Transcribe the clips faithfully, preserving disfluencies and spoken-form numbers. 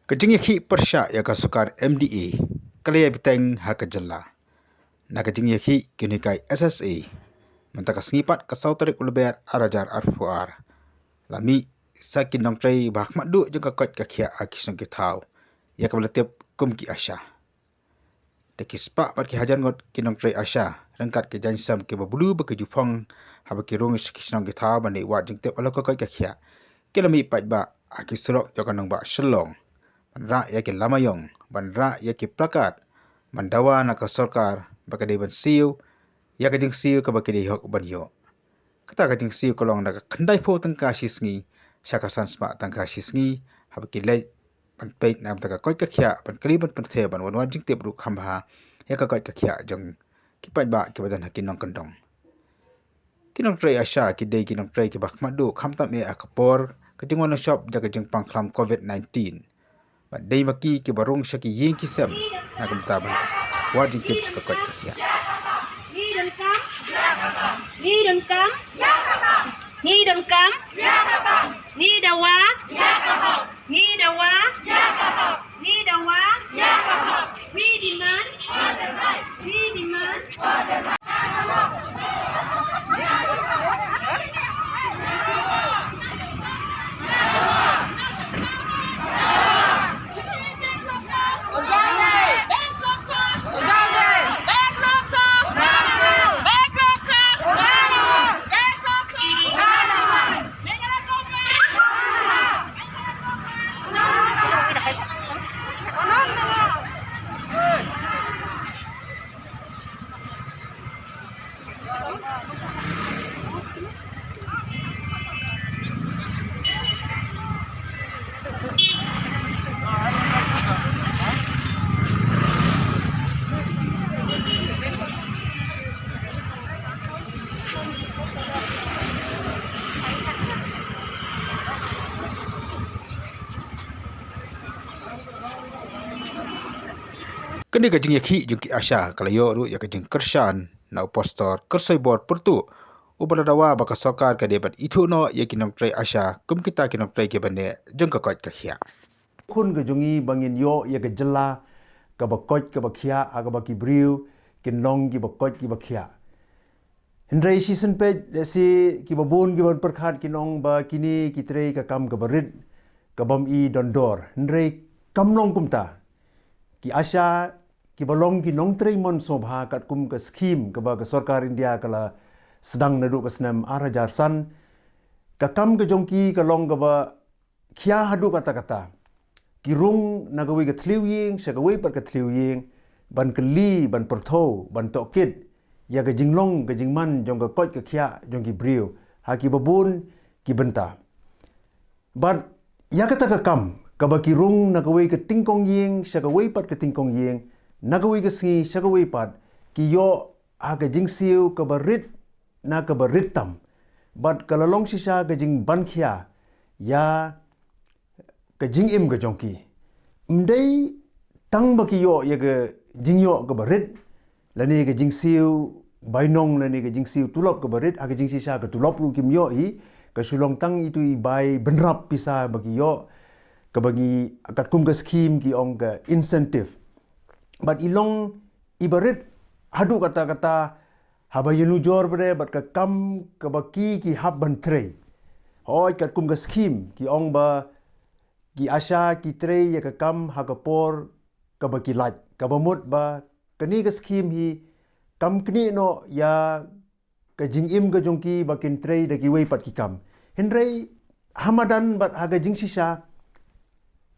Ka jingïakhih pyrshah ïa ka sorkar M D A ka la ïa bteng ha ka jylla. Na ka jingïakhih ki nonghikai S S A mynta ka sngi pat ka saw tarik u Lber ar hajar arphew ar, la mih sa ki nongtrei ba ha khmat duh jong ka koit ka khiah ha ki shnong ki thaw, ïa kaba la tip kum ki ASHA. Da ki spah bad ki hajar ngut ki nongtrei ASHA ryngkat ki jaiñsem kiba blu ba ki ju phong haba ki rung sha ki shnong ki thaw ban ïa wad jingtip halor ka koit ka khiah, ki la mih paidbah ha ki surok jong ka nongbah Shillong ban rah ïa ki lama ïong, ban rah ïa ki placard, ban dawa na ka sorkar ba ka dei ban siew ïa ka jingsiew kaba ki dei hok ban ïoh. Kata ka jingsiew ka long na ka khyndaiphew tyngka shi sngi sha ka san spah tyngka shi sngi, haba ki leit ban peit na ka bynta ka koit ka khiah, ban kylli, ban pynthew, ban wan wan jingtip ruh kham bha ïa ka koit ka khiah jong ki paidbah kiba don ha ki nongkyndong. Ki nongtrei ASHA ki dei ki nongtrei kiba ha khmat duh khamtam eh ha ka por ka jingwan nongshop da ka jingpang khlam covid nineteen. Bad dei ma ki kiba rung sha ki ïing ki sem na ka bynta ban wad jingtip sha ka koit ka khiah. Ngi donkam, ngi donkam, ngi donkam, ngi dawa, ngi dawa, ngi dawa, we demand, we demand. Kane ka jingïakhih jong ki ASHA ka la ïoh ruh ïa ka jingkyrshan na u Pastor Kyrsoibor Pyrtuh, uba la dawa ba ka sorkar ka dei ban ithuh noh ïa ki nongtrei ASHA kum kita ki nongtrei kiba neh jong ka koit ka khiah. Khun ka jong ngi ba ngin ïoh ïa ka jylla kaba koit kaba khiah, ha kaba ki briew kin long kiba koit kiba khiah. Hynrei shisien peit, lehse kiba bun kiban pyrkhat kin ong ba kine ki trei ka kam kaba rit, ka bym i don dor. Hynrei kam long kumta. Ki ASHA kiba long ki nongtrei mon sngewbha katkum ka skhim kaba ka sorkar India ka la sdang naduh ka snem ar hajar san, ka kam ka jong ki ka long kaba khia haduh katta katta. Ki rung na kawei ka thliew ïing sha kawei pat ka thliew ïing ban kylli, ban pyrthuh, ban tohkit ïa ka jinglong ka jingman jong ka koit ka khiah jong ki briew ha kiba bun ki bynta. Bad ïa kata ka kam kaba ki rung na kawei ka tyngkong ïing sha kawei pat ka tyngkong ïing, na kawei ka sngi sha kawei pat, ki ïoh ha ka jingsiew kaba rit na kaba rit tam. Bad ka la long shisha ka jingbankhia ïa ka jingim ka jong ki. Ym dei tang ba ki ïoh ïa ka jingïoh kaba rit, lane ka jingsiew bainong, lane ka jingsiew tulop kaba rit, ha ka jingshisha ka tulop ruh kim ïoh hi, ka shu long tang itu i bai bynrap pisa ba ki ïoh, kaba ngi katkum ka skhim ki ong ka incentive. Bad i long iba rit haduh katta katta haba ïanujor bad, bad ka kam kaba ki, ki hap ban trei. Hooid, katkum ka skhim ki ong ba ki ASHA ki trei ïa ka kam ha ka por kaba ki lait, kaba mut ba kane ka skhim hi kam knieh noh ïa ka jingim ka jong ki ba kin trei da kiwei pat ki kam. Hynrei ha madan bad ha ka jingshisha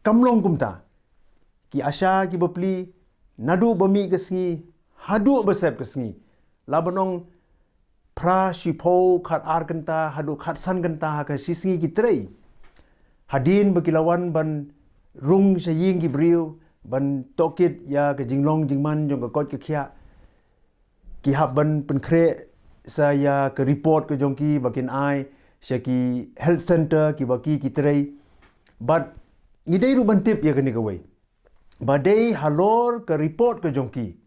kam long kumta. Ki ASHA ki bapli, naduh ba mih ka sngi haduh ba sep ka sngi, la ban ong phra, shiphew, khat ar kynta haduh khat san kynta ha ka shi sngi ki trei. Hadien ba ki la wan ban rung sha ïing ki briew, ban tohkit ïa ka jinglong jingman jong ka koit ka khiah, ki hap ban pynkhreh sa ïa ka report ka jong ki ba kin ai sha ki health center kiba ki, ki trei. Bad ngi dei ruh ban tip ïa kane kawei, ba dei halor ka report ka jong ki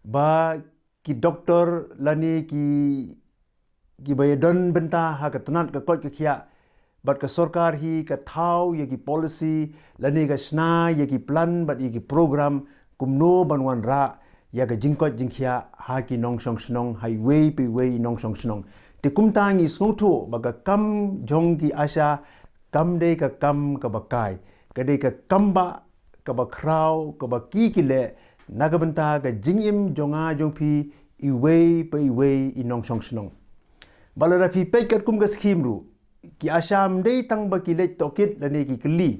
ba ki doktor lane ki, kiba ïadon bynta ha ka tnat ka koit ka khiah, bad ka sorkar hi ka thaw ïa ki policy, lane ka shna ïa ki plan bad ïa ki program kumno ban wanrah ïa ka jingkoit jingkhiah ha ki nongshong shnong, ha iwei pa iwei i nongshong shnong. Te kumta ngi sngewthuh ba ka kam jong ki ASHA kam dei ka kam kaba kai, ka dei ka kam ba kaba khraw kaba ki ki leh na ka bynta ka jingim jong nga jong phi, iwei pa iwei i nongshong shnong. Ba lada phi peit katkum ka skhim ruh, ki ASHA ym dei tang ba ki leit tohkit lane ki kylli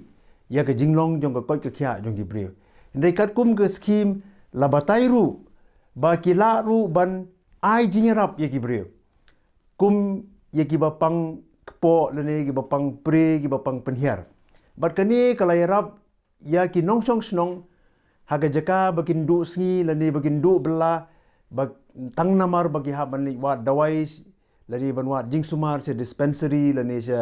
ïa ka jinglong jong ka koit ka khiah jong ki briew. Hynrei katkum ka skhim la batai ruh ba ki lah ruh ban ai jingïarap ïa ki briew, kum ïa kiba pang kpoh lane kiba pang pre, kiba pang pynhiar. Bad kane ka la ïarap ïa ki nongshong shnong ha ka jaka ba kin duh sngi lane ba kin duh bylla, ba tang namar ba ki hap ban leit wad dawai lane ban wad jingsumar sha dispensary lane sha,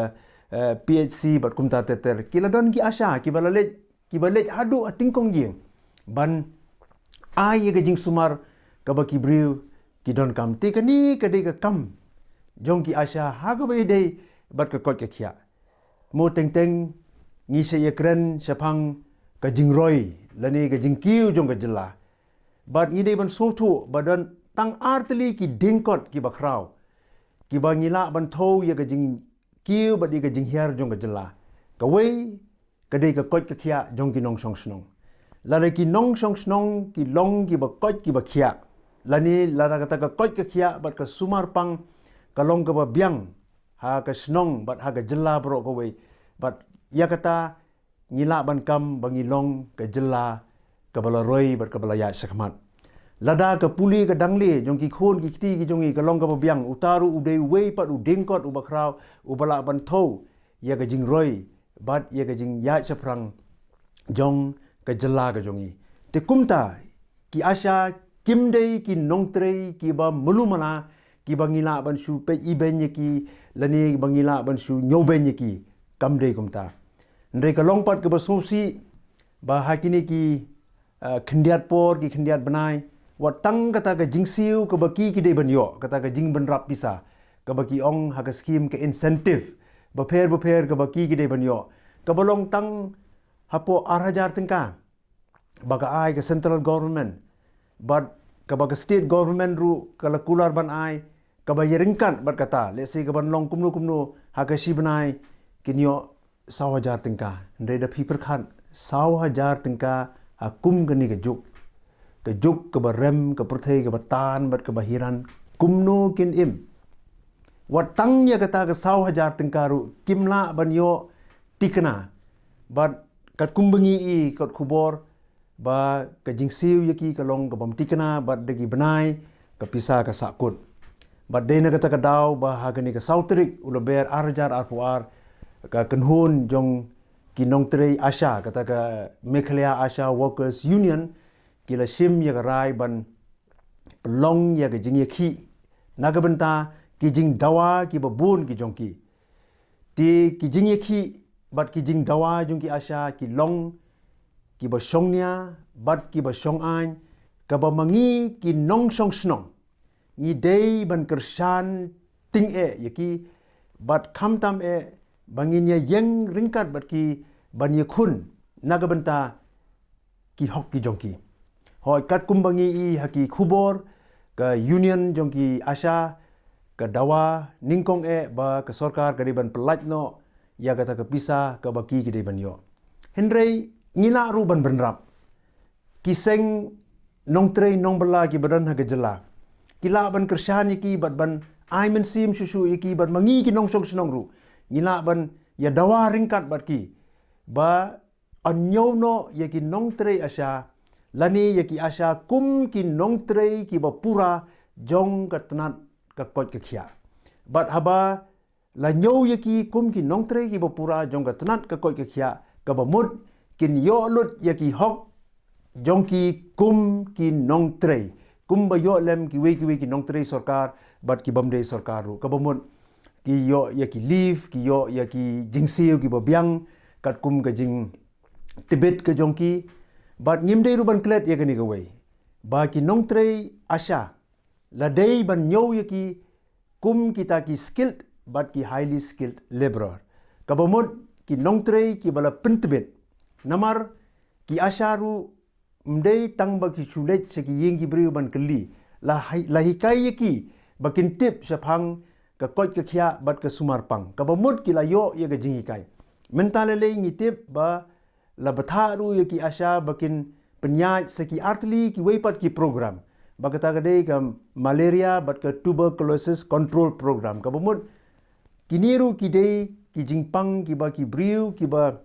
eh, P H C bad kumta ter ter. Ki la don ki ASHA kiba la leit, kiba leit haduh ha tyngkong ïing ban ai ïa ka jingsumar kaba ki briew ki donkam. Te kane ka dei ka kam jong ki ASHA ha kaba ïadei bad ka koit ka khiah. Mo teng teng ngi sa ïakren shaphang ka jingroi lane ka jingkiew jong ka jylla. Bad ngi dei ban sngewthuh ba don tang ar tylli ki diengkot kiba khraw, kiba ngi lah ban thew ïa ka jingkiew bad ïa ka jinghiar jong ka jylla. Kawei ka dei ka koit ka khiah jong ki nongshong shnong. Lada ki nongshong shnong ki long kiba koit kiba khiah, lane lada kata ka koit ka khiah bad ka sumar pang ka long kaba biang ha ka shnong bad ha ka jylla baroh kawei, bad ïa kata ngi lah ban kam ba ngi long ka jylla kaba la roi bad kaba la ïaid shakhmat. Lada ka pule ka dangle jong ki khun ki kti ki jong ngi ka long kaba biang, uta ruh u dei uwei pat u diengkot uba khraw uba lah ban thew ïa ka jingroi bad ïa ka jingïaid shaphrang jong ka jylla ka jong ngi. Te kumta ki ASHA kim dei ki nongtrei kiba malu mala, kiba ngi lah ban shu peit ibeiñ ïa ki lane ba ngi lah ban shu ñiewbeiñ ïa ki. Kam dei kumta. Hynrei ka long pat kaba sngewsih ba ha kine ki, eh, khyndiat por, ki khyndiat bnai, wat tang kata ka jingsiew kaba ki ki dei ban ïoh, kata ka jingbynrap pisa kaba ki ong ha ka skhim ka incentive bapher bapher kaba ki ki dei ban ïoh, kaba long tang hapoh ar hajar tyngka ba ka ai ka central government, bad kaba ka state government ruh ka la kular ban ai, kaba ïaryngkat bad kata, let's say kaban long kumno kumno ha ka shi bnai kin ïoh saw hajar tyngka. Hynrei da phi pyrkhat, saw hajar tyngka ha kum kane ka juk, ka juk kaba rem, ka pyrthei kaba tan bad kaba hiran, kumno kin im? Wat tang ïa kata ka saw hajar tyngka ruh kim lah ban ïoh tikna. Bad katkum ba ngi i kot khubor ba ka jingsiew ïa ki ka long kabym tikna bad da ki bnai ka pisa ka sahkut. Bad dei na kata ka daw ba ha kane ka saw tarik u Lber ar hajar arphew ar, ka kynhun jong ki nongtrei ASHA, kata ka Meghalaya ASHA Workers Union, ki la shim ïa ka rai ban pynlong ïa ka jingïakhih na ka bynta ki jingdawa kiba bun ki jong ki. Te ki jingïakhih bad ki jingdawa jong ki ASHA ki long kiba shongnia bad kiba shongaiñ, kaba ma ngi ki nongshong shnong ngi dei ban kyrshan tyngeh ïa ki, bad khamtam eh ba ngin ïa ïeng ryngkat bad ki ban ïakhun na ka bynta ki hok ki jong ki. Hooid, katkum ba ngi i ha ki khubor, ka union jong ki ASHA ka dawa nyngkong eh ba ka sorkar ka dei ban pyllait noh ïa kata ka pisa kaba ki ki dei ban ïoh. Hynrei ngi lah ruh ban bynrap. Ki seng nongtrei nongbylla kiba don ha ka jylla ki lah ban kyrshan ïa ki bad ban ai mynsiem shuh shuh ïa ki, bad ma ngi ki nongshong shnong ruh ngi lah ban ïa dawa ryngkat bad ki ba yn ñiew noh ïa ki nongtrei ASHA lane ïa ki ASHA kum ki nongtrei kiba pura jong ka tnat ka koit ka khiah. Bad haba la ñiew ïa ki kum ki nongtrei kiba pura jong ka tnat ka koit ka khiah, kaba mut kin ïoh lut ïa ki hok jong ki kum ki nongtrei, kumba ïoh lem kiwei kiwei ki nongtrei sorkar bad kibym dei sorkar ruh, kaba mut ki ïoh ïa ki leave, ki ïoh ïa ki jingsiew kiba biang katkum ka jingtbit ka jong ki. Bad ngim dei ruh ban klet ïa kane kawei ba ki nongtrei ASHA la dei ban ñiew ïa ki kum kita ki skilled bad ki highly skilled laborer. Kaba mut ki nongtrei kiba la pyntbit. Namar ki ASHA ruh ym dei tang ba ki shu leit sha ki ïing ki briew ban kylli. La hi-, la hikai ïa ki ba kin tip shaphang ka koit ka khiah bad ka sumar pang. Kaba mut ki la ïoh ïa ka jinghikai. Mynta lei lei ngi tip ba la bthah ruh ïa ki ASHA ba kin pynïaid sa ki artylli kiwei pat ki program. Ba kata ka dei ka malaria bad ka tuberculosis control program. Kaba mut kine ruh ki dei ki jingpang kiba ki briew kiba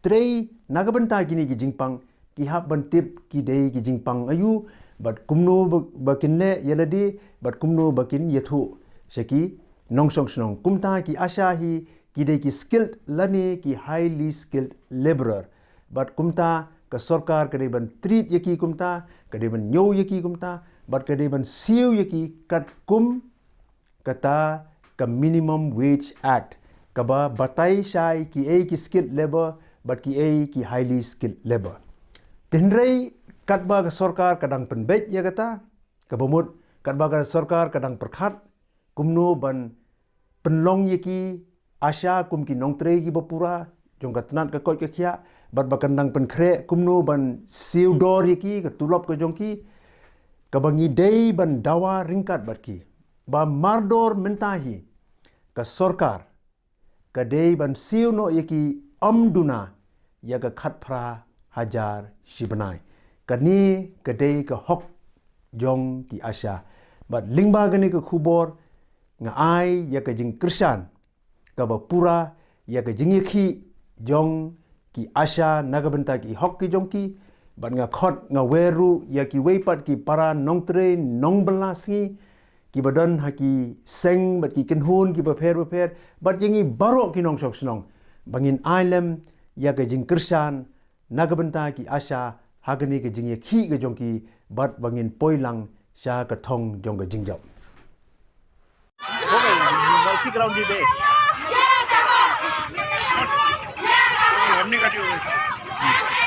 trei na ka bynta kine ki jingpang, ki hap ban tip ki dei ki jingpang aïu, bad kumno ba, ba kin leh ïa lade, bad kumno ba kin ïathuh sha ki nongshong shnong. Kumta ki ASHA hi ki dei ki skilled lane ki highly skilled laborer. Bad kumta ka sorkar ka dei ban treat ïa ki kumta, ka dei ban ñiew ïa ki kumta, bad ka dei ban siew ïa ki katkum kata ka Minimum Wage Act, kaba batai shai kiei ki skilled labour bad kiei ki highly skilled labour. Te hynrei katba ka sorkar ka dang pynbeit ïa kata, kaba mut katba ka sorkar ka dang pyrkhat kumno ban pynlong ïa ki ASHA kum ki nongtrei kiba pura jong ka tnat ka koit ka khiah, bad ba kan dang pynkhreh kumno ban siew dor ïa ki, ka tulop ka jong ki, kaba ngi dei ban dawa ryngkat bad ki. Ba mardor mynta hi ka sorkar ka dei ban siew noh ïa ki ym duna ïa ka khatphra hajar shi bnai. Kane ka dei ka hok jong ki ASHA. Bad lyngba kane ka khubor nga ai ïa ka jingkyrshan kaba pura ïa ka jingïakhih jong ki ASHA na ka bynta ki hok ki jong ki, bad nga khot nga wer ruh ïa kiwei pat ki para nongtrei nongbylla sngi kiba don ha ki seng bad ki kynhun kiba pher bapher, bad ïa ngi baroh ki nongshong shnong ba ngin ai lem ïa ka jingkyrshan na ka bynta ki ASHA ha kane ka jingïakhih ka jong ki, bad ba ngin poi lang sha ka thong jong ka jingjop. हो गई, मल्टी ग्राउंड भी दे। हमने का जो